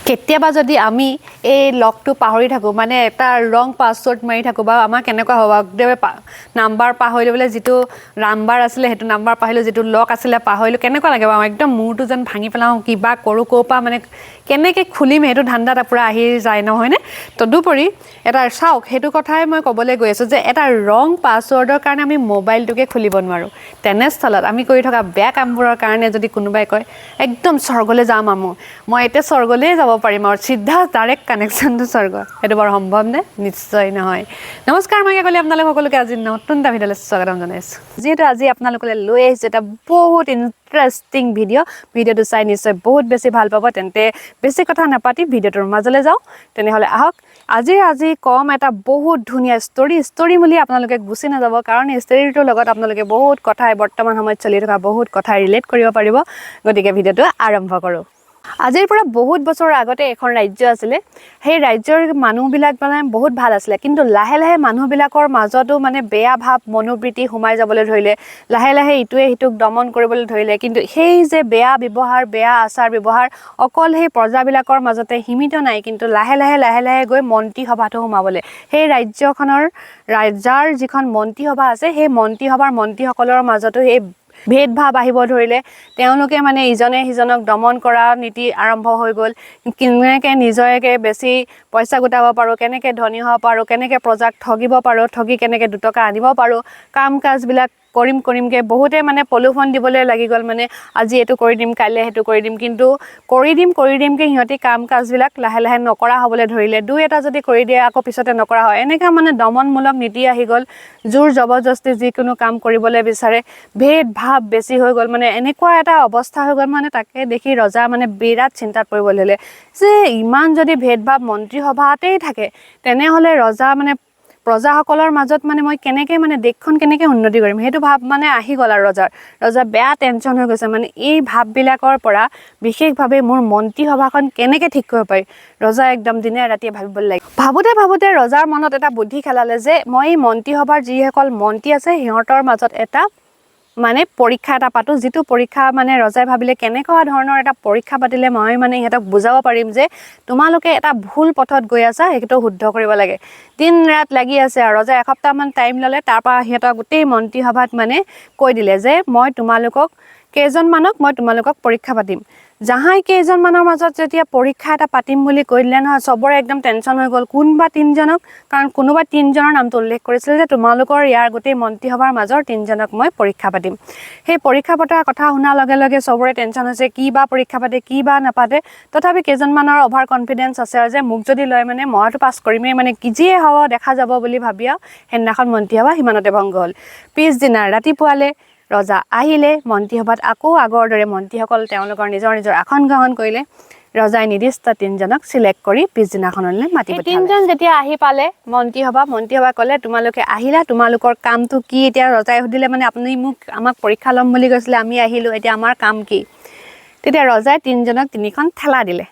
কেতিয়াবা যদি আমি এই লকটো পাহৰি থাকোঁ, মানে এটা ৰং পাছৱৰ্ড মাৰি থাকোঁ, বা আমাৰ কেনেকুৱা হ'ব, নাম্বাৰ পাহৰিলোঁ বোলে, যিটো নাম্বাৰ আছিলে সেইটো নাম্বাৰ পাহৰিলোঁ, যিটো লক আছিলে পাহৰিলোঁ, কেনেকুৱা লাগে বাৰু? একদম মূৰটো যেন ভাঙি পেলাওঁ, কিবা কৰোঁ, ক'ৰ পৰা মানে কেনেকৈ খুলিম সেইটো ধান্দাত পূৰা আহি যায়, নহয়নে? তদুপৰি এটা চাওক, সেইটো কথাই মই ক'বলৈ গৈ আছোঁ যে এটা ৰং পাছৱৰ্ডৰ কাৰণে আমি মোবাইলটোকে খুলিব নোৱাৰোঁ। তেনেস্থলত আমি কৰি থকা বেয়া কামবোৰৰ কাৰণে যদি কোনোবাই কয় একদম স্বৰ্গলৈ যাম, আৰু মই এতিয়া স্বৰ্গলৈয়ে যাব পাৰিম আৰু চিধা ডাইৰেক্ট কানেকশ্যনটো স্বৰ্গ, সেইটো বাৰু সম্ভৱনে? নিশ্চয় নহয়। নমস্কাৰ, মই কাকলি, আপোনালোক সকলোকে আজি নতুন এটা ভিডিঅ'লৈ স্বাগতম জনাইছোঁ। যিহেতু আজি আপোনালোকলৈ লৈ আহিছোঁ এটা বহুত ইণ্টাৰেষ্টিং ভিডিঅ', ভিডিঅ'টো চাই নিশ্চয় বহুত বেছি ভাল পাব। তেন্তে বেছি কথা নাপাতি ভিডিঅ'টোৰ মাজলৈ যাওঁ। তেনেহ'লে আহক, আজি ক'ম এটা বহুত ধুনীয়া ষ্টৰী। ষ্টৰী বুলি আপোনালোকে গুচি নাযাব, কাৰণ এই ষ্টৰীটোৰ লগত আপোনালোকে বহুত কথাই, বৰ্তমান সময়ত চলি থকা বহুত কথাই ৰিলেট কৰিব পাৰিব। গতিকে ভিডিঅ'টো আৰম্ভ কৰোঁ। আজিৰ পৰা বহুত বছৰৰ আগতে এখন ৰাজ্য আছিলে। সেই ৰাজ্যৰ মানুহবিলাক মানে বহুত ভাল আছিলে, কিন্তু লাহে লাহে মানুহবিলাকৰ মাজতো মানে বেয়া ভাৱ, মনোবৃত্তি সোমাই যাবলৈ ধৰিলে। লাহে লাহে ইটোৱে সিটোক দমন কৰিবলৈ ধৰিলে। কিন্তু সেই যে বেয়া ব্যৱহাৰ, বেয়া আচাৰ ব্যৱহাৰ অকল সেই প্ৰজাবিলাকৰ মাজতে সীমিত নাই, কিন্তু লাহে লাহে লাহে লাহে গৈ মন্ত্ৰীসভাতো সোমাবলৈ, সেই ৰাজ্যখনৰ ৰাজাৰ যিখন মন্ত্ৰীসভা আছে, সেই মন্ত্ৰীসভাৰ মন্ত্ৰীসকলৰ মাজতো সেই ভেদভাৱ আহিব ধৰিলে। তেওঁলোকে মানে ইজনে সিজনক দমন কৰা নীতি আৰম্ভ হৈ গ'ল। কেনেকৈ নিজকে বেছি পইচা গোটাব পাৰোঁ, কেনেকৈ ধনী হ'ব পাৰোঁ, কেনেকৈ প্ৰজাক ঠগিব পাৰোঁ, ঠগি কেনেকৈ দুটকা আনিব পাৰোঁ, কাম কাজবিলাক কৰিম কৰিমকৈ বহুতে মানে প্ৰলোভন দিবলৈ লাগি গ'ল। মানে আজি এইটো কৰি দিম, কাইলৈ সেইটো কৰি দিম, কিন্তু কৰি দিম কৰি দিমকৈ সিহঁতি কাম কাজবিলাক লাহে লাহে নকৰা হ'বলৈ ধৰিলে। দুই এটা যদি কৰি দিয়ে, আকৌ পিছতে নকৰা হয়। এনেকুৱা মানে দমনমূলক নীতি আহি গ'ল। জোৰ জবৰদস্তি যিকোনো কাম কৰিবলৈ বিচাৰে, ভেদভাৱ বেছি হৈ গ'ল। মানে এনেকুৱা এটা অৱস্থা হৈ গ'ল, মানে তাকে দেখি ৰজা মানে বিৰাট চিন্তাত পৰিব ধৰিলে যে ইমান যদি ভেদভাৱ মন্ত্ৰীসভাতেই থাকে, তেনেহ'লে ৰজা মানে প্ৰজাসকলৰ মাজত মানে মই কেনেকৈ মানে দেশখন কেনেকৈ উন্নতি কৰিম, সেইটো ভাৱ মানে আহি গ'ল। আৰু ৰজা বেয়া টেনশ্যন হৈ গৈছে, মানে এই ভাৱবিলাকৰ পৰা বিশেষভাৱে মোৰ মন্ত্ৰীসভাখন কেনেকৈ ঠিক কৰিব পাৰি, ৰজা একদম দিনে ৰাতিয়ে ভাবিবলৈ লাগিল। ভাবোঁতে ভাবোঁতে ৰজাৰ মনত এটা বুদ্ধি খেলালে যে মই এই মন্ত্ৰীসভাৰ যিসকল মন্ত্ৰী আছে, সিহঁতৰ মাজত এটা মানে পৰীক্ষা এটা পাতোঁ। যিটো পৰীক্ষা মানে ৰজাই ভাবিলে, কেনেকুৱা ধৰণৰ এটা পৰীক্ষা পাতিলে মই মানে সিহঁতক বুজাব পাৰিম যে তোমালোকে এটা ভুল পথত গৈ আছা, সেইটো শুদ্ধ কৰিব লাগে। দিন ৰাত লাগি আছে আৰু ৰজাই এসপ্তাহমান টাইম ল'লে। তাৰপৰা সিহঁতক গোটেই মন্ত্ৰীসভাত মানে কৈ দিলে যে মই তোমালোকক কেইজনমানক মই তোমালোকক পৰীক্ষা পাতিম। জাহাই কেইজনমানৰ মাজত যেতিয়া পৰীক্ষা এটা পাতিম বুলি কৈ দিলে নহয়, চবৰে একদম টেনশ্যন হৈ গ'ল, কোনোবা তিনিজনক, কাৰণ কোনোবা তিনিজনৰ নামটো উল্লেখ কৰিছিলে যে তোমালোকৰ ইয়াৰ গোটেই মন্ত্ৰীসভাৰ মাজৰ তিনিজনক মই পৰীক্ষা পাতিম। সেই পৰীক্ষা পতাৰ কথা শুনাৰ লগে লগে চবৰে টেনশ্যন হৈছে, কি বা পৰীক্ষা পাতে, কি বা নাপাতে। তথাপি কেইজনমানৰ অভাৰ কনফিডেঞ্চ আছে আৰু যে মোক যদি লয় মানে মইতো পাছ কৰিমেই, মানে কি যিয়ে হ'ব দেখা যাব বুলি ভাবি আৰু সেইদিনাখন মন্ত্ৰীসভা সিমানতে ভংগ হ'ল। পিছদিনা ৰাতিপুৱালে ৰজা আহিলে মন্ত্ৰীসভাত। আকৌ আগৰ দৰে মন্ত্ৰীসকল তেওঁলোকৰ নিজৰ নিজৰ আসন গ্ৰহণ কৰিলে। ৰজাই নিৰ্দিষ্ট তিনিজনক চিলেক্ট কৰি পিছদিনাখনলৈ মাতি পঠিয়ালে। তিনিজন যেতিয়া আহি পালে মন্ত্ৰীসভা ক'লে, তোমালোকে আহিলা, তোমালোকৰ কামটো কি? এতিয়া ৰজাই সুধিলে, মানে আপুনি মোক আমাক পৰীক্ষা ল'ম বুলি কৈছিলে, আমি আহিলোঁ, এতিয়া আমাৰ কাম কি? তেতিয়া ৰজাই তিনিজনক তিনিখন ঠেলা দিলে।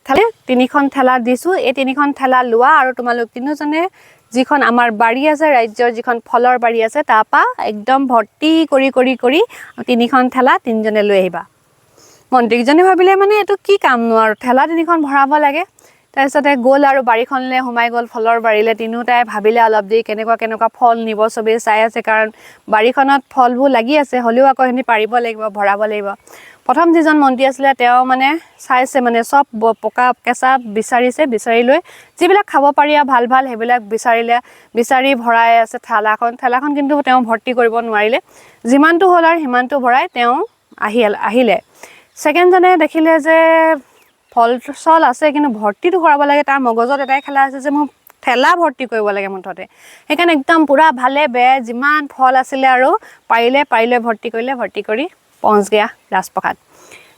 ঠেলা, তিনিখন ঠেলা দিছোঁ, এই তিনিখন ঠেলা লোৱা আৰু তোমালোক তিনিওজনে যিখন আমাৰ বাৰী আছে, ৰাজ্যৰ যিখন ফলৰ বাৰী আছে, তাৰপৰা একদম ভৰ্তি কৰি কৰি কৰি তিনিখন ঠেলা তিনিজনে লৈ আহিবা। মন্ত্ৰীকেইজনে ভাবিলে, মানে এইটো কি কামনো আৰু, ঠেলা তিনিখন ভৰাব লাগে। তাৰপিছতে গ'ল আৰু বাৰীখনলৈ সোমাই গ'ল, ফলৰ বাৰীলৈ। তিনিওটাই ভাবিলে অলপ দেৰি, কেনেকুৱা কেনেকুৱা ফল নিব, চবেই চাই আছে, কাৰণ বাৰীখনত ফলবোৰ লাগি আছে, হ'লেও আকৌ সেইখিনি পাৰিব লাগিব, ভৰাব লাগিব। প্ৰথম যিজন মন্ত্ৰী আছিলে, তেওঁ মানে চাইছে, মানে চব পকা কেঁচা বিচাৰিছে, বিচাৰি লৈ যিবিলাক খাব পাৰি আৰু ভাল ভাল সেইবিলাক বিচাৰিলে, বিচাৰি ভৰাই আছে ঠেলাখন। ঠেলাখন কিন্তু তেওঁ ভৰ্তি কৰিব নোৱাৰিলে। যিমানটো হ'ল আৰু সিমানটো ভৰাই তেওঁ আহিলে। ছেকেণ্ডজনে দেখিলে যে ফল চল আছে, কিন্তু ভৰ্তিটো কৰাব লাগে। তাৰ মগজত এটাই খেলা আছে যে মোক ঠেলা ভৰ্তি কৰিব লাগে মুঠতে। সেইকাৰণে একদম পূৰা ভালে বেয়াই যিমান ফল আছিলে আৰু পাৰিলে পাৰিলে ভৰ্তি কৰিলে, ভৰ্তি কৰি পहुঁচ গয়া ৰাজপ্ৰসাদ।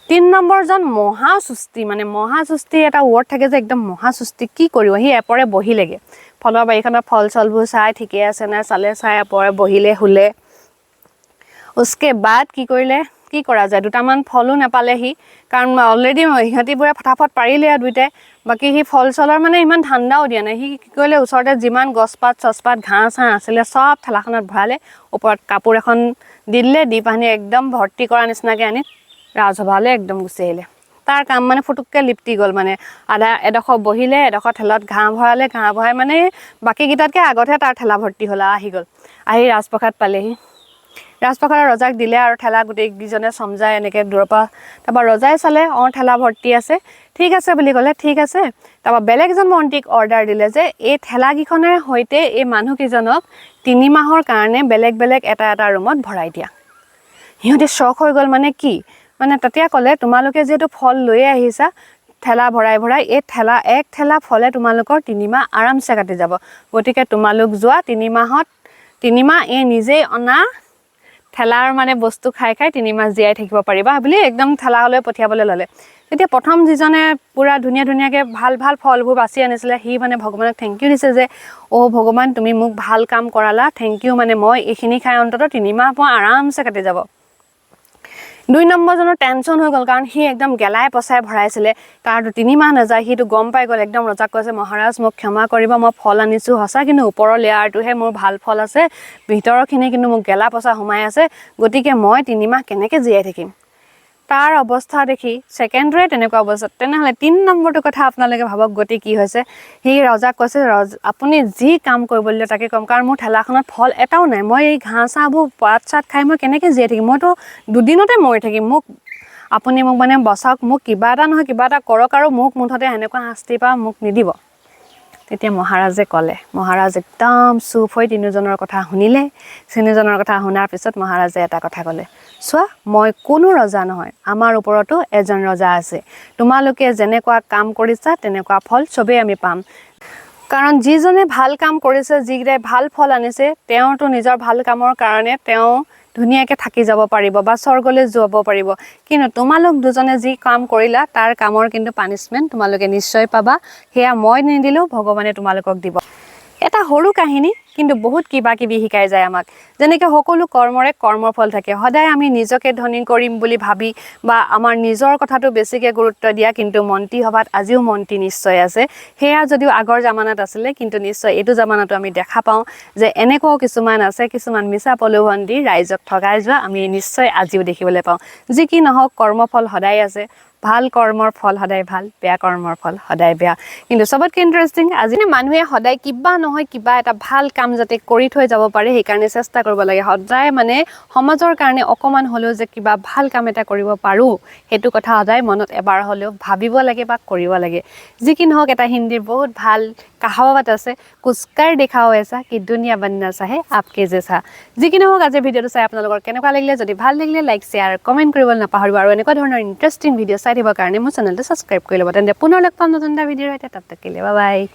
তিনি নম্বৰজন মহাচুস্তি, মানে মহাচুস্তি এটা ৱৰ্ড থাকে যে একদম মহাচুস্তি, কি কৰিব, সি এপৰে বহিলেগৈ। ফলৰ বাৰীখনৰ ফল চলবোৰ চাই ঠিকে আছে নাই চালে, চাই এপৰে বহিলে, শুলে। উচকে বাদ কি কৰিলে, কি কৰা যায়, দুটামান ফলো নাপালে সি, কাৰণ অলৰেডি সিহঁতিবোৰে ফটাফট পাৰিলে আৰু দুইটাই। বাকী সি ফল চলৰ মানে ইমান ধান্দাও দিয়া নাই। সি কি কৰিলে, ওচৰতে যিমান গছপাত চছপাত ঘাঁহ চাহ আছিলে চব ঠেলাখনত ভৰালে, ওপৰত কাপোৰ এখন দি দিলে, দি পানি একদম ভৰ্তি কৰা নিচিনাকৈ আনি ৰাজসভালৈ একদম গুচি আহিলে। তাৰ কাম মানে ফুটুককৈ লিপটি গ'ল। মানে আধা এডোখৰ বহিলে, এডোখৰ ঠেলত ঘাঁহ ভৰালে, ঘাঁহ ভৰাই মানে বাকীকেইটাতকৈ আগতহে তাৰ ঠেলা ভৰ্তি হ'ল আৰু আহি গ'ল। আহি ৰাজপ্ৰসাদ পালেহি। ৰাজপ্ৰসাদৰ ৰজাক দিলে আৰু ঠেলা গোটেইকেইজনে চমজাই এনেকৈ দূৰৰ পৰা। তাৰপৰা ৰজাই চালে, অঁ, ঠেলা ভৰ্তি আছে, ঠিক আছে বুলি ক'লে। ঠিক আছে। তাৰপৰা বেলেগ এজন মন্ত্ৰীক অৰ্ডাৰ দিলে যে এই ঠেলাকেইখনৰ সৈতে এই মানুহকেইজনক 3 মাহৰ কাৰণে বেলেগ বেলেগ এটা এটা ৰুমত ভৰাই দিয়া। সিহঁতে শ্বক হৈ গ'ল। মানে কি, মানে তেতিয়া ক'লে, তোমালোকে যিহেতু ফল লৈয়ে আহিছা ঠেলা ভৰাই ভৰাই, এই ঠেলা এক ঠেলা ফলে তোমালোকৰ 3 মাহ আৰামছে কাটি যাব। গতিকে তোমালোক যোৱা 3 মাহত, 3 মাহ এই নিজেই অনা ঠেলাৰ মানে বস্তু খাই খাই 3 মাহ জীয়াই থাকিব পাৰিবা বুলি একদম ঠেলালৈ পঠিয়াবলৈ ল'লে। তেতিয়া প্ৰথম যিজনে পূৰা ধুনীয়া ধুনীয়াকৈ ভাল ভাল ফলবোৰ বাছি আনিছিলে, সি মানে ভগৱানক thank U দিছে যে অ' ভগৱান, তুমি মোক ভাল কাম কৰালা, thank U. মানে মই এইখিনি খাই অন্ততঃ 3 মাহ মই আৰামছে কাটি যাব। 2 নম্বৰজনৰ টেনশ্যন হৈ গ'ল, কাৰণ সি একদম গেলাই পচাই ভৰাইছিলে, তাৰতো 3 মাহ নাযায়। সিটো গম পাই গ'ল, একদম ৰজাক কৈছে, মহাৰাজ, মোক ক্ষমা কৰিব, মই ফল আনিছোঁ সঁচা, কিন্তু ওপৰৰ লেয়াৰটোহে মোৰ ভাল ফল আছে, ভিতৰৰখিনি কিন্তু মোক গেলা পচা সোমাই আছে। গতিকে মই 3 মাহ কেনেকৈ জীয়াই থাকিম? তাৰ অৱস্থা দেখি ছেকেণ্ডটোৰে তেনেকুৱা অৱস্থা, তেনেহ'লে 3 নম্বৰটোৰ কথা আপোনালোকে ভাবক গতি কি হৈছে। সি ৰজাক কৈছে, ৰজ, আপুনি যি কাম কৰিবলৈ দিয়ে তাকে ক'ম, কাৰণ মোৰ ঠেলাখনত ফল এটাও নাই। মই এই ঘাঁহ চাহবোৰ, পাত চাত খাই মই কেনেকৈ জীয়াই থাকিম? মইতো দুদিনতে মৰি থাকিম। মোক আপুনি মোক মানে বচাওক, মোক কিবা এটা নহয় কিবা এটা কৰক আৰু মোক মুঠতে সেনেকুৱা শাস্তিৰ পৰা মোক নিদিব। তেতিয়া মহাৰাজে ক'লে, মহাৰাজ একদম চুপ হৈ তিনিওজনৰ কথা শুনিলে। তিনিওজনৰ কথা শুনাৰ পিছত মহাৰাজে এটা কথা ক'লে, চোৱা, মই কোনো ৰজা নহয়, আমাৰ ওপৰতো এজন ৰজা আছে। তোমালোকে যেনেকুৱা কাম কৰিছা, তেনেকুৱা ফল চবেই আমি পাম। কাৰণ যিজনে ভাল কাম কৰিছে, যিকেইটাই ভাল ফল আনিছে, তেওঁতো নিজৰ ভাল কামৰ কাৰণে তেওঁ ধুনীয়াকৈ থাকি যাব পাৰিব বা স্বৰ্গলৈ যাব পাৰিব। কিন্তু তোমালোক দুজনে যি কাম কৰিলা, তাৰ কামৰ কিন্তু পানিছমেণ্ট তোমালোকে নিশ্চয় পাবা। সেয়া মই নিদিলেও ভগৱানে তোমালোকক দিব। এটা সৰু কাহিনী, কিন্তু বহুত কিবা কিবি শিকাই যায় আমাক। যেনেকৈ সকলো কৰ্মৰে কৰ্মফল থাকে। সদায় আমি নিজকে ধনী কৰিম বুলি ভাবি বা আমাৰ নিজৰ কথাটো বেছিকৈ গুৰুত্ব দিয়া, কিন্তু মন্ত্ৰী সভাত আজিও মন্ত্ৰী নিশ্চয় আছে। সেয়া যদিও আগৰ জামানাত আছিলে, কিন্তু নিশ্চয় এইটো জামানাতো আমি দেখা পাওঁ যে এনেকুৱাও কিছুমান আছে, কিছুমান মিছা প্ৰলোভন দি ৰাইজক ঠগাই যোৱা আমি নিশ্চয় আজিও দেখিবলৈ পাওঁ। যি কি নহওক, কৰ্মফল সদায় আছে। ভাল কৰ্মৰ ফল সদায় ভাল, বেয়া কৰ্মৰ ফল সদায় বেয়া। কিন্তু চবতকৈ ইণ্টাৰেষ্টিং, আজি মানুহে সদায় কিবা নহয় কিবা এটা ভাল কাম যাতে কৰি থৈ যাব পাৰে, সেইকাৰণে চেষ্টা কৰিব লাগে সদায়। মানে সমাজৰ কাৰণে অকণমান হ'লেও যে কিবা ভাল কাম এটা কৰিব পাৰোঁ, সেইটো কথা সদায় মনত এবাৰ হ'লেও ভাবিব লাগে বা কৰিব লাগে। যি কি নহওক, এটা হিন্দীৰ বহুত ভাল कहावत আছে, कुछ कर दिखाओ ऐसा कि दुनिया बनना चाहे आपके जैसा। যি কি নহওক, আজিৰ ভিডিঅ'টো চাই আপোনালোকৰ কেনেকুৱা লাগিলে? যদি ভাল লাগিলে, লাইক, শ্বেয়াৰ, কমেণ্ট কৰিবলৈ নাপাহৰিব আৰু এনেকুৱা ধৰণৰ ইণ্টাৰেষ্টিং ভিডিঅ' চাই থাকিবৰ কাৰণে মোৰ চেনেলটো ছাবস্ক্ৰাইব কৰি ল'ব। তেন্তে পুনৰ লগ পাম নতুন এটা ভিডিঅ'ৰ সৈতে। तब तक के लिए বাই।